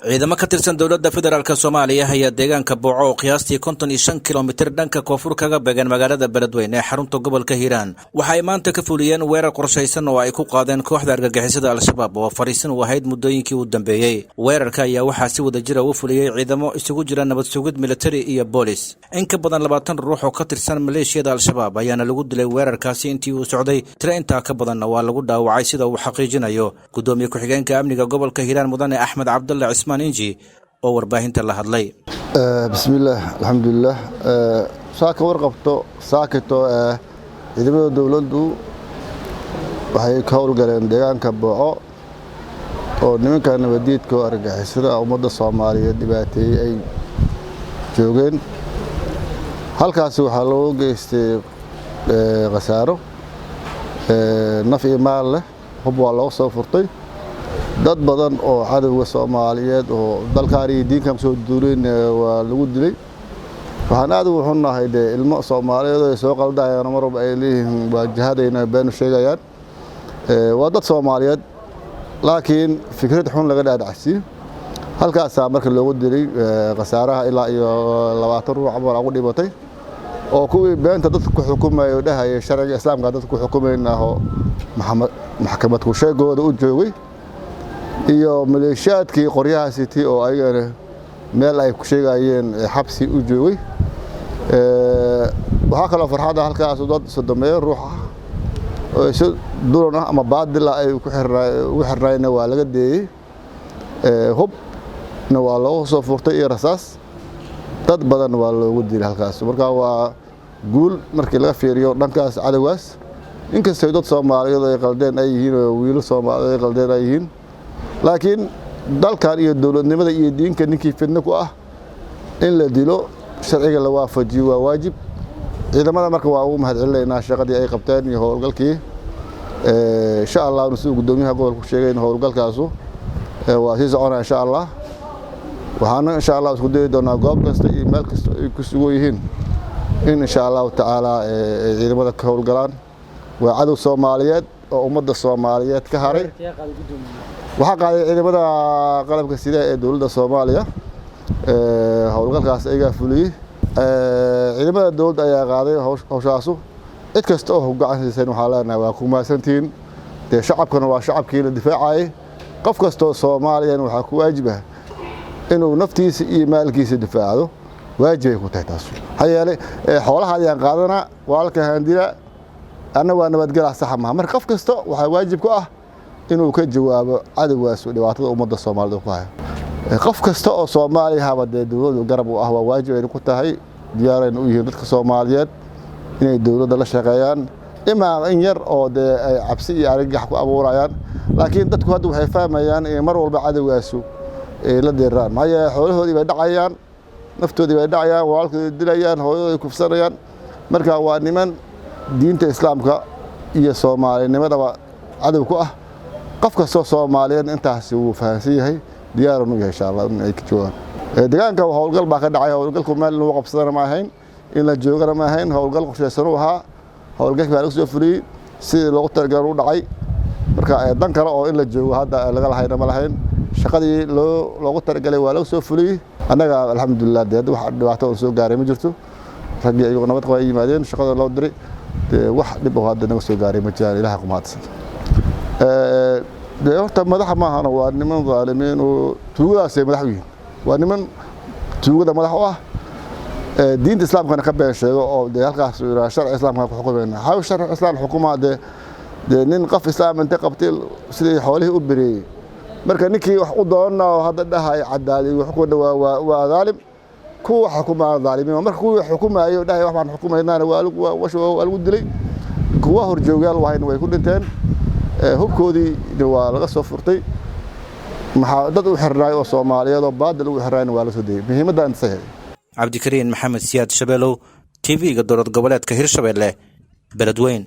Ciidamo ka tirsan dowladda federaalk Soomaaliya ayaa deegaanka Booco, oo qiyaastii 55 kilomitir dhanka koonfur kaga beegan magaalada Beledweyne ee xarunta gobolka Hiiraan, waxa ay maanta ka fuliyeen weerar qorshaysan oo ay ku qaadeen kooxda argagixisada Al-Shabaab oo fariisin u ahayd muddooyinkii u dambeeyey. Weerarka ayaa waxaa si wada jira u fuliyey ciidamo isugu jira nabad sugid, militari iyo boolis. In ka badan 20 ruux oo ka tirsan maleeshiyada Al-Shabaab ayaana lagu dilay weerarkaasi intii uu socday. Tiro intaa ka badanna waa lagu dhaawacay, sida uu xaqiijinayo gudoomiye ku-xigeenka amniga gobolka Hiiraan, Mudane Axmed Cabdulle Cismaan Inji, oo warbaahinta la hadlay. Bismillaah, alxamdulilah. Saaka warqabto saakito, ciidamada dowladdu waxay ka howlgaleen deegaanka Booco oo nimanka nabadiidka oo argagixisada ummadda Soomaaliyeed dhibaateeyey ay joogeen. Halkaasi waxaa loogu geystay khasaaro naf iyo maal leh. Hub waa looga soo furtay. Dad badan oo cadowga Soomaaliyeed oo dalkaan iyo diinkan kusoo duuleen waa lagu dilay. Waxaan aad ugu xunnahay dee ilmo Soomaaliyeed oo ay soo qaldayaan, mar walba ay leeyihiin waa jihadayna, beenu sheegayaan. Waa dad Soomaaliyeed, laakiin fikrad xun laga dhaadhacsiiyo. Halkaasaa marka loogu dilay khasaaraha ilaa iyo 20 ruux camal ugu dhimatay, oo kuwii beenta dadka ku xukumayay oo dhahayay sharciga Islaamka dadka ku xukumaynaaho maxkamad ku sheegooda u joogay, iyo maleeshiyaadkii qoryaha sitay oo ayagana meel ay ku sheegayeen xabsi u joogay. Waxaa kaloo farxadda halkaas dad 30-meeyo ruux ah oo si dulan ah ama baadil ah ay ugu xirnaayna waa laga deeyey. Hubna waa looga soo furtay iyo rasaas. Dad badan waa loogu dilay halkaas. Marka waa guul markii laga fiiriyo dhankaas cadowgaas, inkastoo dad Soomaaliyeed ay qaldeen ay yihiin oo wiilo Soomaaliyeed ay qaldeen ay yihiin, laakiin dalkan iyo dowladnimada iyo diinka ninkii fidno ku ah in la dilo, sharciga la waafajiyo, waa waajib. Ciidamada marka waa ugu mahadcelinaynaa shaqadii ay qabteen iyo howlgalkii. Insha Allah, siduu guddoomiyaha gobolku sheegay, howlgalkaasu waa sii soconaa insha Allah. Waxaana insha Allah isku dayi doonaa goob kasta iyo meel kasta ay ku sugan yihiin in insha Allahu tacaala ay ciidamada ka howlgalaan. Waa cadow Soomaaliyeed oo ummadda Soomaaliyeed ka haray. Waxaa qaaday ciidamada qalabka sida ee dowladda Soomaaliya. Howlgalkaas ayagaa fuliyey. Ciidamada dowladda ayaa qaaday hawshaasu. Cid kasta oo gacan siiseen waxaa leenahay waa ku mahadsantihiin. Dee shacabkana waa shacabkii la difaacayay. Qof kastoo Soomaaliyana waxaa ku waajib ah inuu naftiisa iyo maalkiisa difaacdo. Waajibay ku tahay taas. Maxaa yeelay xoolaha ayaan qaadanaa, walaalka handila, anna waa nabadgelaa, saxa maha. Marka qof kasta waxaa waajib ku ah inuu ka jawaabo cadowgaas dhibaatada ummadda Soomaalida ku hayo. Qof kasta oo Soomaaliya haba dee dowladdu garab u ah, waa waajib ayna ku tahay. Diyaarayna u yihiin dadka Soomaaliyeed inay dowladda la shaqeeyaan, imaa in yar oo dee ay cabsi iyo argagax ku abuurayaan, laakiin dadku hadda waxay fahmayaan inay mar walba cadowgaasu ay la diriraan. Maxaa yeele xoolahoodii bay dhacayaan, naftoodii bay dhacayaan, walaalkoodii dilayaan, hooyadoodii kufsanayaan. Marka waa niman diinta Islaamka iyo Soomaalinimadaba cadow ku ah. Qof kastoo Soomaaliyeed intaasi wuu fahamsan yahay, diyaaranu yahay insha Allah in ay ka joogaan deegaanka. Howlgal baa ka dhacay. Howlgalku meel lagu qabsadana ma ahayn, in la joogana ma ahayn. Howlgal qorshaysan u ahaa. Howlgalkii baa laga soo fuliyey, sidii loogu talagalay u dhacay. Marka dan kale oo in la joogo hadda laga lahayna ma lahayn. Shaqadii loogu talagalay waa laga soo fuliyey. Annaga alxamdulilah, dee wax dhibaato oo soo gaaray ma jirto. Raggii ayagoo nabad qaba ay yimaadeen shaqada loo diray. Dee wax dhib oo hadda naga soo gaaray ma jiraan, Ilaha ku mahadsan. Dee horta madaxa maahana, waa niman dhaalimiin oo tuugadaasay madax u yihiin. Waa niman tuugada madax u ah, diinta Islaamkana ka been sheego, oo dee halkaas yidhaha sharci Islaamka ku xukumayna. Haw sharci Islaam xukumaa? Dee nin qof Islaam inta qabtay sidii xoolihii u bereeyey. Marka ninkii wax u doonana oo hadda dhahay cadaalad xukun waa dhaalim, kuwa xukumaa dhaalimiin. Marka kuwii xukumaayay oo dhahay wax baan xukumaynaana waa lagu dilay. Kuwa horjoogyaal wahayna way ku dhinteen. Hubkoodiina waa laga soo furtay. Maxaa dad u xirnaay oo Soomaaliyeed oo baadil ugu xirnaayna waa la soo dayay. Muhiimadda inta saxiix. Cabdikariin Maxamed Siyaad Shabeelow, TV-ga dowlad goboleedka Hirshabelle, Beledweyn.